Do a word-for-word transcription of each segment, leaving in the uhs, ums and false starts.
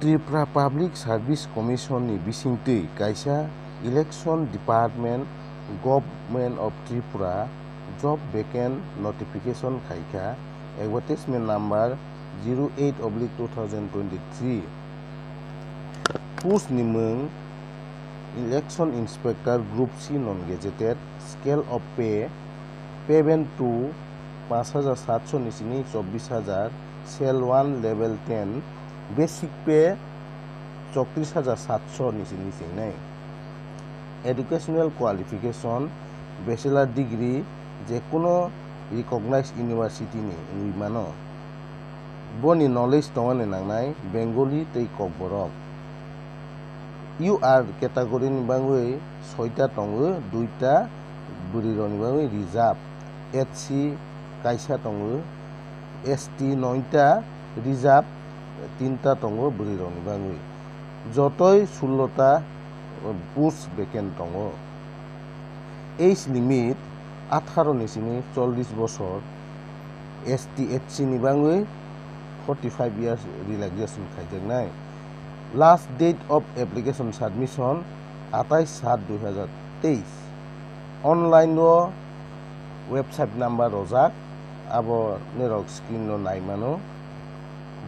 Tripura Public Service Commission ni bisingtwi kaisa Election Department, Government of Tripura job vacant notification khaikha, advertisement number zero eight oblique two thousand twenty-three. Post ni mung Election Inspector Group C non gazetted, scale of pay, pay band two, panch hajar satso ni sini chobbish hajar, scale one level ten, basic pay chowtris hajar satso ni sini chingnai. Educational qualification, bachelor degree, je kuno recognized university ni wngwi mano. Boni knowledge tongani nangnai Bengali tei Kokborok. U R category ni bangwi soita tongo, duita bwrwi rokni bangwi reserve, H C kaisa tongo, S T noita, reserve tinta tongo bwrwi rokni bangwi. Jotoi sullo ta post vacant tongo. Age limit atharo ni simi chollish bosor, S T H C ni bangwi forty five years relaxation khaijaknai. Last date of application submission atais sat dui hazar teis. Online o website number rojak, abo norok screen o nai mano.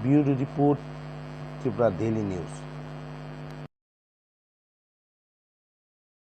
Bureau Report, Tripura Daily News.